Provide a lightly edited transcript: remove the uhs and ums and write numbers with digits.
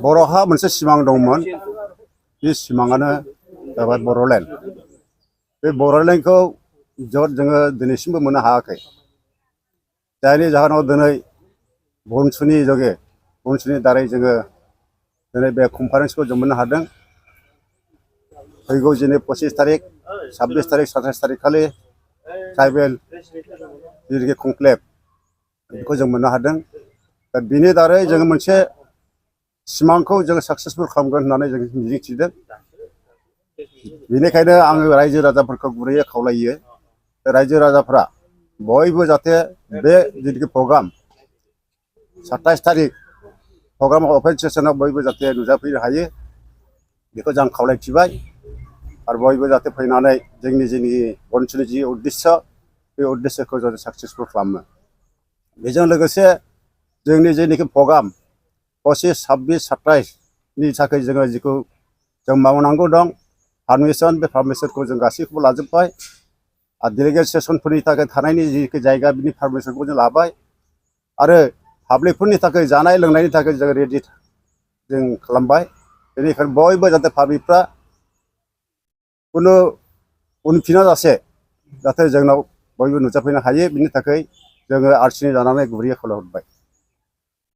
बर'हा मोनसे सिमां दंमोन बे सिमाङानो जाबाय बर'लेण्ड बे बर'लेण्डखौ जोङो दिनैसिमबो मोननो हायाखै जायनि जाहोनाव दिनै बनसुनि जगे बनसुनि दारै जोङो दिनै बे कनफारेन्सखौ जों मोननो हादों फैगौ दिनै 25 तारिख 26 तारिख 27 तारिख खालि ट्राइबेल जिरगे कनक्लेभ बेखौ जों मोननो हादों दा बिनि दारै जोङो मोनसे सिमांखौ जोङो साक्सेसफुल खालामगोन होननानै जों मिजिंथिदों बेनिखायनो आङो रायजो राजाफोरखौ गुरैयै खावलायो रायजो राजाफ्रा बयबो जाहाथे बे जितु प्रग्राम 27 तारिख प्रग्रामाव अपेन सेसनाव बयबो जाहाथे नुजाफैनो हायो बेखौ जों खावलायथिबाय आरो बयबो जाहाथे फैनानै जोंनि बनसुनि जि उद्देश्य बे उद्देश्यखौ जों साक्सेसफुल खालामो बेजों लोगोसे जोंनि जेनोखि प्रग्राम 25, 26, 27 नि थाखाय जोङो जिखौ जों मावनांगौ दं पारमिसन बे पारमिसनखौ जों गासैखौबो लाजोब्बाय आरो डेलिगेट सेसनफोरनि थाखाय थानायनि जिखि जायगा बिनि पारमिसनखौ जों लाबाय आरो पाब्लिकफोरनि थाखाय जानाय लोंनायनि थाखाय जों रेडि जों खालामबाय बेनिखायनो बयबो जाहाथे पाब्लिकफ्रा कुनु उनफिना जासे जाहाथे जोंनाव बयबो नुजाफैनो हायो बिनि थाखाय जोङो आरसिनि जानानै गुरैयै खावलायहरबाय।